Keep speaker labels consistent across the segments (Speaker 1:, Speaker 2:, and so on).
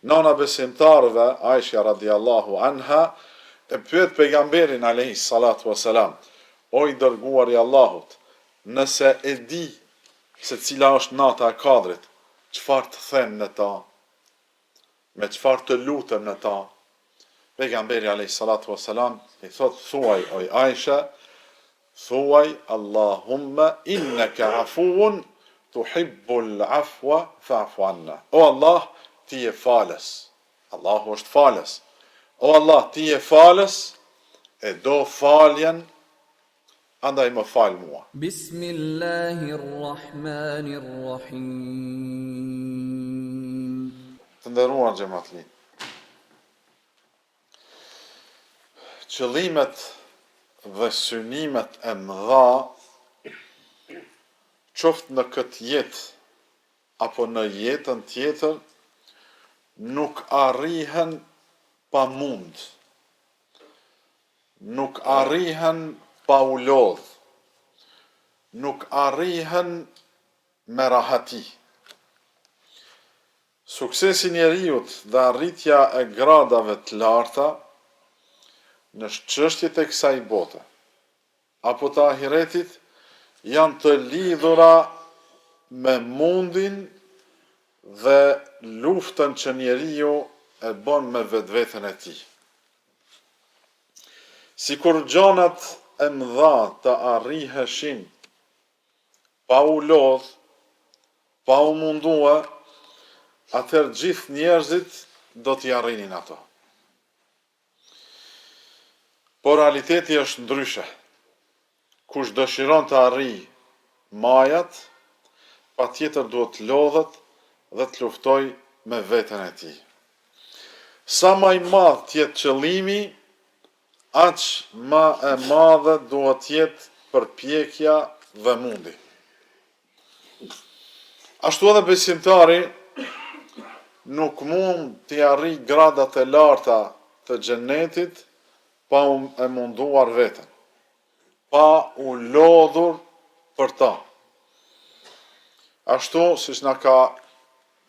Speaker 1: Nana e besimtarëve, Aishja radijallahu anha, e pyet Pejgamberin alejhi salatu ue selam, O i Dërguar i Allahut, nëse e di se cila është nata e Kadrit, çfarë të them në ta? Me çfarë të lutem në ta? Pejgamberi alejhi salatu ue selam i thotë, Thuaj oj Aishe, thuaj Allahumma inneke afuun tuhibbul afwa fa'fu anna. O Allah, ti je falës. Allahu është falës. O Allah, ti je falës, e do faljen, andaj më fal
Speaker 2: mua. Bismillahirrahmanirrahim.
Speaker 1: Të nderuar xhematli, qëllimet dhe synimet e mëdha, qoftë në këtë jetë apo në jetën tjetër, nuk arrihen pa mund. Nuk arrihen pa u lodhë. Nuk arrihen me rahati. Suksesi i njeriut dhe arritja e gradave të larta në çështjet e kësaj bote apo të ahiretit janë të lidhura me mundin dhe luftën që njeriu e bën me vetveten e tij. Sikur gjanat e mëdha të arriheshin pa u lodhë, pa u mundue, atëherë gjithë njerëzit do t'i arrinin ato. Por realiteti është ndryshe. Kush dëshiron të arrijë majat, patjetër duhet të lodhet dhe të luftojë me veten e tij. Sa ma i madh të jetë qëllimi, aq ma e madhe duhet të jetë përpjekja dhe mundi. Ashtu edhe besimtari nuk mund t'i arrijë gradat e larta të xhennetit pa u e munduar veten, pa u lodhur për ta. Ashtu siç na ka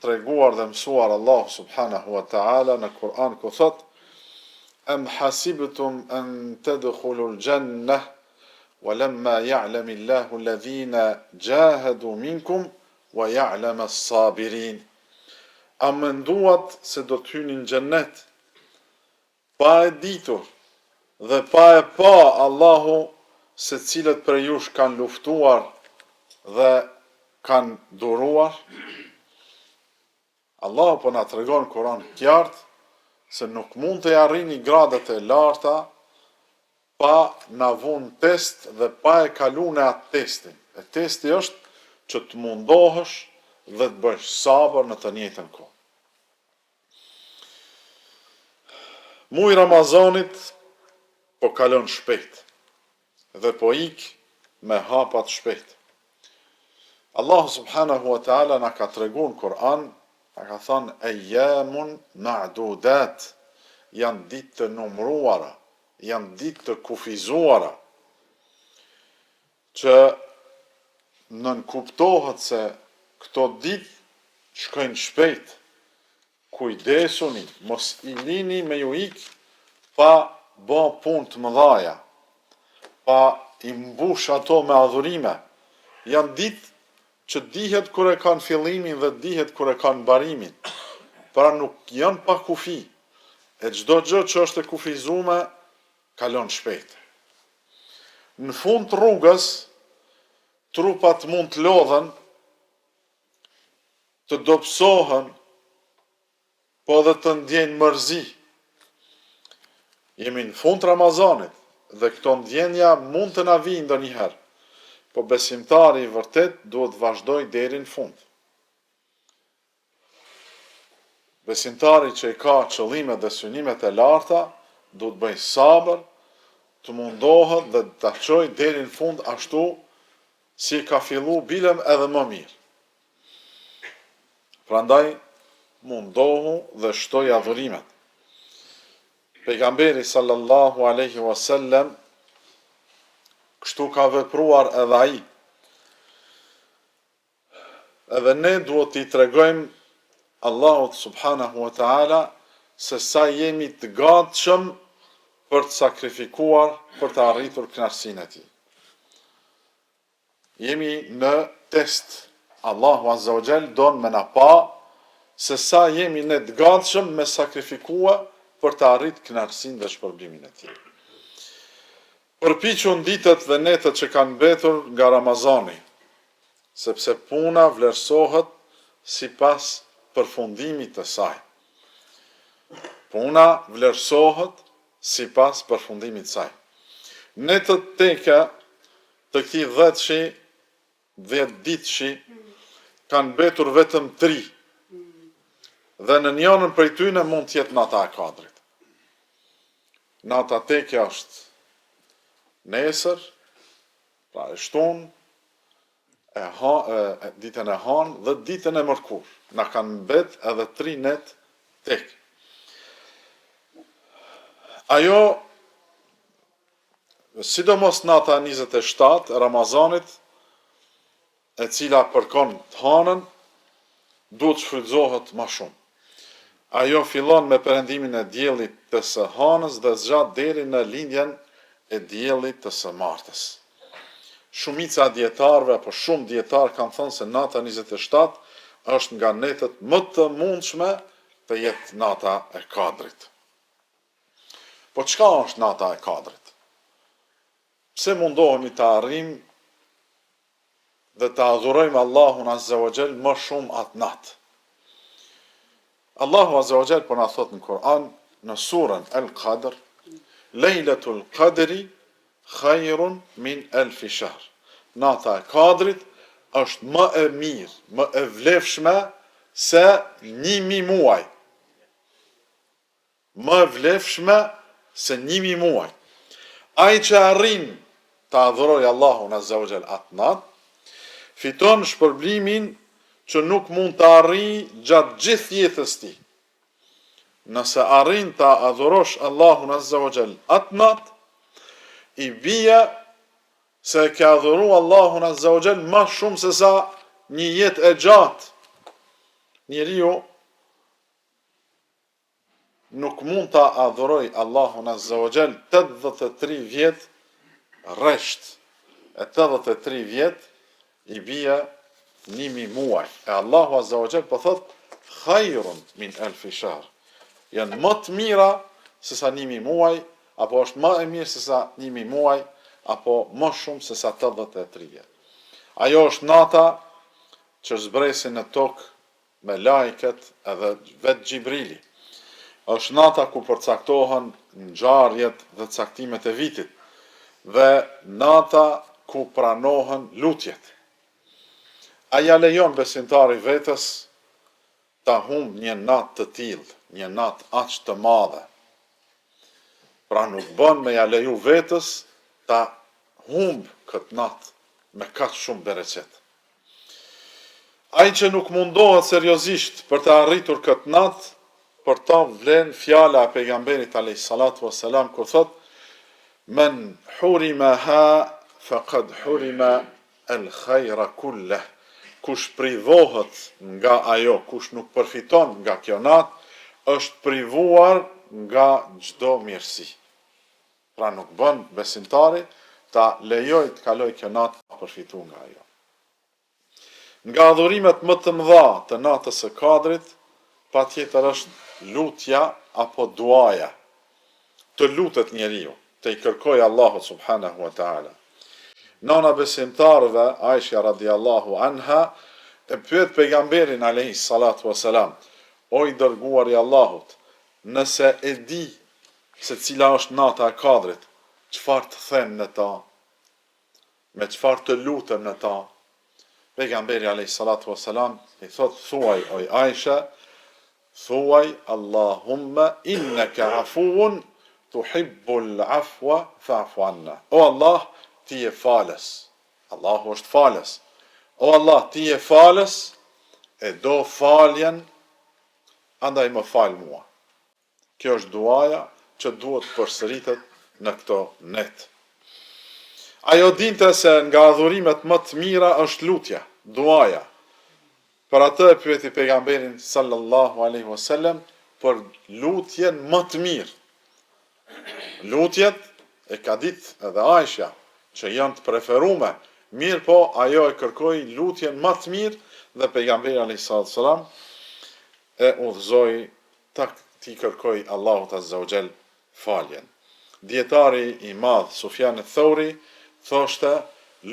Speaker 1: treguar dhe mësuar Allahu subhanahu wa ta'ala në Kur'an ku thotë Em hasibtum en tedkhulul xhenneh wa lemma ja'lemillahu ledhine xhahadu minkum wa ja'leme sabirin A menduat se do të hyni në xhennet Pa e ditur dhe pa e pa Allahu se cilët prej jush kanë luftuar dhe kanë duruar? Allahu po na tregon në Kur'an qartë se nuk mund të arrini gradat e larta pa na vu në test dhe pa e kalu ne atë testin. E testi është që të mundohesh dhe të bësh sabër në të njëjtën kohë. Muji i Ramazanit po kalon shpejt dhe po ik me hapa të shpejtë. Allahu subhanahu wa taala na ka tregu në Kur'an, na ka thënë ayyamun ma'dudat, janë ditë të numëruara, janë ditë të kufizuara, që nënkuptohet se këto ditë shkojnë shpejt, kujdesuni mos i lini me ju ik pa ba punë të mëdhaja, pa i mbush ato me adhurime, janë ditë që dihet kur e kanë fillimin dhe dihet kur e kanë mbarimin, pra nuk janë pa kufi, e çdo gjë që është e kufizume kalon shpejt. Në fund të rrugës, trupat mund të lodhen, të dobësohen, po edhe të ndjejnë mërzi. Jemi në fund të Ramazanit dhe këto ndjenja mund të na vijnë ndonjëherë, po besimtari i vërtetë duhet të vazhdojë deri në fund. Besimtari që i ka qëllimet dhe synimet e larta, duhet të bëjë sabër, të mundohet dhe ta çojë deri në fund ashtu si e ka fillu bilem edhe më mirë. Prandaj mundohu dhe shtoi adhurimet. Pejgamberi sallallahu alaihi wasallam kështu ka vepruar edhe ai. Edhe ne duhet t'i tregojmë Allahut subhanahu wa ta'ala se sa jemi të gatshëm për të sakrifikuar për të arritur kënaqësinë e Tij. Jemi në test. Allahu azza wa jall don me na pa se sa jemi ne të gatshëm me sakrifikua për të arrit kënaqësinë dhe shpërblimin e Tij. Përpiqu në ditët dhe netët që kanë mbetur nga Ramazani, sepse puna vlerësohet sipas përfundimit të saj. Puna vlerësohet sipas përfundimit të saj. Netët teke të këtij dhjetëshi dhjetëditëshi kanë mbetur vetëm tri dhe në njërën prej tyne mund të jetë nata e Kadrit. Nata teke është nesër, pra e shtunë, e ha, e, e, ditën e hanë dhe ditën e mërkurë. Na kanë mbet edhe tri net tek. Ajo Sidomos nata e 27 e Ramazanit, e cila përkon të hanën, duhet shfrytëzohet ma shumë. Ajo fillon me perëndimin e diellit të së hanës dhe zgjat deri në lindjen e diellit të së martës. Shumica e dijetarëve apo shumë dijetarë kanë thënë se nata 27 është nga netët më të mundshme të jetë nata e Kadrit. Po çka është nata e Kadrit? Pse mundohemi ta arrijmë dhe ta adhurojmë Allahun Azza wa Jall më shumë atë natë? Allahu Azza wa Jall po na thotë në Kur'an në surën El Qadr, Lejletul Qadri khairun min elfi shahr. Nata e Kadrit është më e mirë, më e vlefshme se 1000 muaj. Më e vlefshme se 1000 muaj. Ai që arrin ta adhurojë Allahun Azza wa Jall atë natë, fiton shpërblimin që nuk mund ta arrijë gjatë gjithë jetës tij. Nëse arrin ta adhurosh Allahun Azza wa Jall atë natë, i bie se e ke adhuru Allahun Azza wa Jall më shumë se sa një jetë e gjatë. Njeriu nuk mund ta adhurojë Allahun Azza wa Jall 83 vjet rresht. E 83 vjet i bie 1000 muaj. E Allahu Azza wa Jall po thot khairun min alfi shahr. Janë më të mira se sa 1000 muaj, apo është më e mirë se sa 1000 muaj, apo më shumë se sa 83 vjet. Ajo është nata që zbresin në tokë Melajket edhe vetë Xhibrili. Është nata ku përcaktohen ngjarjet dhe caktimet e vitit dhe nata ku pranohen lutjet. A ia lejon besimtari vetes ta humbë një natë të tillë, një natë aq të madhe? Pra nuk bën me ia leju vetes ta humbë këtë natë me kaq shumë bereqet. Ai që nuk mundohet seriozisht për të arritur këtë natë, për ta vlen fjala e pejgamberit alayhi salatu wassalam kur thotë men hurimaha faqad hurima el khayra kulleh kush privohet nga ajo, kush nuk përfiton nga kjo natë, është privuar nga çdo mirësi. Pra nuk bën besimtari ta lejojë të kalojë kjo natë pa përfitu nga ajo. Nga adhurimet më të mëdha të natës së Kadrit, patjetër është lutja apo duaja. Të lutet njeriu, të i kërkojë Allahut subhanahu wa taala. Nana e besimtarëve, Aisha radiallahu anha, e pyet pejgamberin alayhi salatu wasalam, o i dërguari i Allahut, nëse e di se cila është nata e Kadrit, çfarë të them në ta? Me çfarë të lutem në ta? Pejgamberi alayhi salatu wasalam i thot thuaj oj Aisha, thuaj Allahumma innaka afuun tuhibbul afwa fa'fu anna. O Allah, ti je falës. Allahu është falës. O Allah, ti je falës, e do faljen, andaj më fal mua. Kjo është duaja që duhet të përsëritet në këto net. Ajo dinte se nga adhurimet më të mira është lutja, duaja. Për atë e pyeti Pejgamberin sallallahu alejhi ve sellem për lutjen më të mirë. Lutjet e ka ditë edhe Aishja që janë të preferume, mirëpo ajo e kërkoi lutjen më të mirë dhe Pejgamberi alejhi salatu selam e udhëzoi ta t'i kërkojë Allahut azza wa xhel faljen. Dijetari i madh Sufjan eth-Theuri thoshte,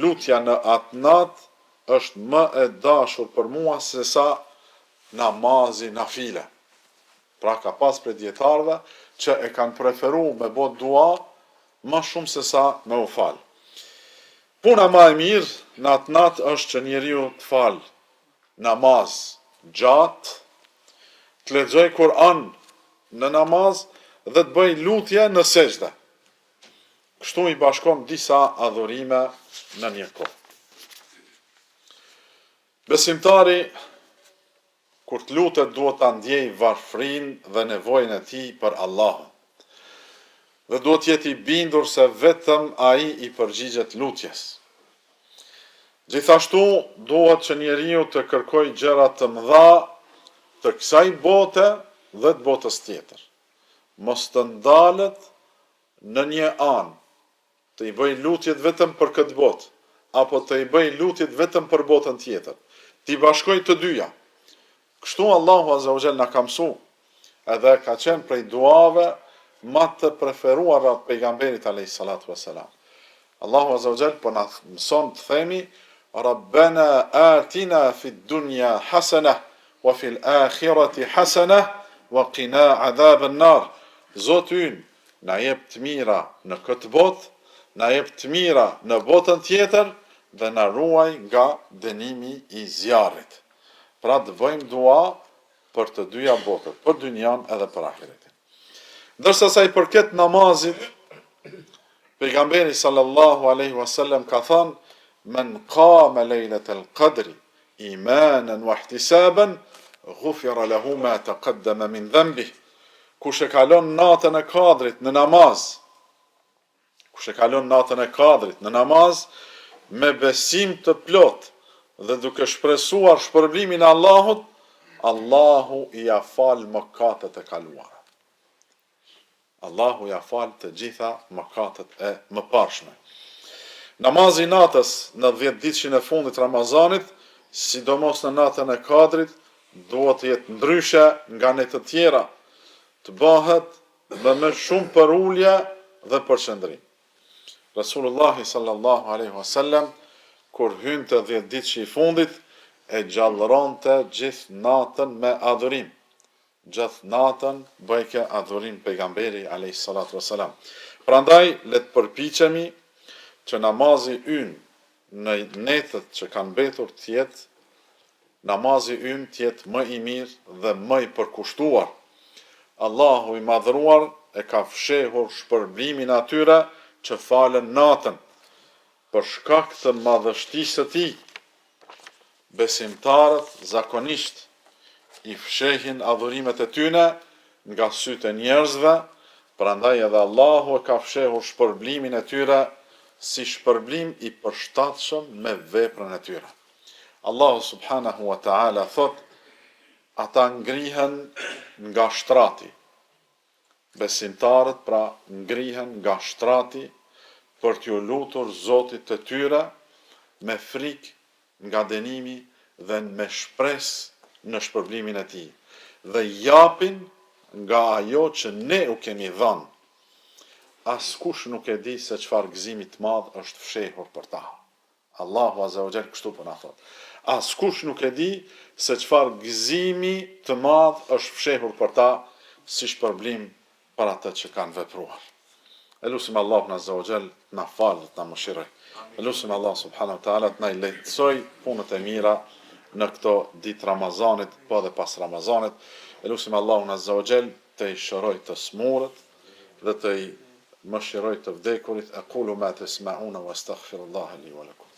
Speaker 1: Lutja në atë natë është më e dashur për mua sesa namazi nafile. Pra ka pas prej dijetarëve që e kanë preferu me bo dua më shumë sesa me u fal. Puna ma e mirë në atë natë është që njeriu të falë namaz gjatë, të lexojë Kur'an në namaz dhe të bëjë lutje në sexhde. Kështu i bashkon disa adhurime në një kohë. Besimtari kur të lutet duhet ta ndjejë varfërinë dhe nevojën e tij për Allahun. Dhe duhet të jetë i bindur se vetëm Ai i përgjigjet lutjes. Gjithashtu duhet që njeriu të kërkojë gjëra të mëdha të kësaj bote dhe të botës tjetër. Mos të ndalet në një anë, Të i bëjë lutjet vetëm për këtë botë, apo të i bëjë lutjet vetëm për botën tjetër. T'i bashkojë të dyja. Kështu Allahu azza wa jall na ka mësu, edhe ka qenë prej duave ma të preferuara të Pejgamberit alejhi salatu wa selam. Allahu azza wa jall po na mëson të themi Rabbena atina fid dunya hasanah wa fil akhirati hasanah wa qina adhaban nar. Zoti ynë, Na jep të mira në këtë botë, na jep të mira në botën tjetër dhe na ruaj nga dënimi i zjarrit. Pra të bëjmë dua për të dyja botët, për dynjanë edhe për ahiretin. Ndërsa sa i përket namazit, pejgamberi sallallahu alaihi wasallam ka thënë men qama lejletel qadri Imanen wa ihtisaben, ghufira lehu ma taqaddama min dhanbih. Kush e kalon natën e Kadrit në namaz, kush e kalon natën e Kadrit në namaz me besim të plotë dhe duke shpresuar shpërblimin e Allahut, Allahu ia fal mëkatet e kaluara. Allahu ia fal të gjitha mëkatet e mëparshme. Namazi i natës në dhjetëditëshin e fundit të Ramazanit, sidomos në natën e Kadrit, duhet të jetë ndryshe nga netët tjera, të bëhet me më shumë përulje dhe përqendrim. Resulullahi sallallahu alejhi wasallam kur hynte dhjetëditëshi i fundit, e gjallëronte gjithë natën me adhurim. Gjithë natën bëjke adhurim Pejgamberi alejhi salatu ue selam. Prandaj le të përpiqemi që namazi ynë në netët që kanë mbetur të jetë namazi ynë të jetë më i mirë dhe më i përkushtuar. Allahu i Madhëruar e ka fshehur shpërblimin atyre që falen natën, për shkak të madhështisë së Tij. Besimtarët zakonisht i fshehin adhurimet e tyne nga sytë e njerëzve, prandaj edhe Allahu e ka fshehur shpërblimin e tyre si shpërblim i përshtatshëm me veprën e tyre. Allahu subhanahu wa ta'ala thotë, Ata ngrihen nga shtrati, Besimtarët pra ngrihen nga shtrati për t'iu lutur Zotit të tyre me frikë nga dënimi dhe me shpresë në shpërblimin e Tij, dhe japin nga ajo që Ne u kemi dhënë. Askush nuk e di se çfarë gëzimi të madh është fshehur për ta. Allahu azza wa jall kështu po na thotë. Askush nuk e di se çfarë gëzimi të madh është fshehur për ta si shpërblim për atë që kanë vepruar. E lusim Allahun azza wa jall të na falë dhe të na mëshirojë. E lusim Allahun subhanahu wa taala të na i lehtësojë punët e mira në këto ditë të Ramazanit, po edhe pas Ramazanit. E lusim Allahun azza wa jall të i shërojë të smurët dhe të i mëshirojë të vdekurit. Aqulu ma tesma'una wa astaghfirullaha li wa lakum.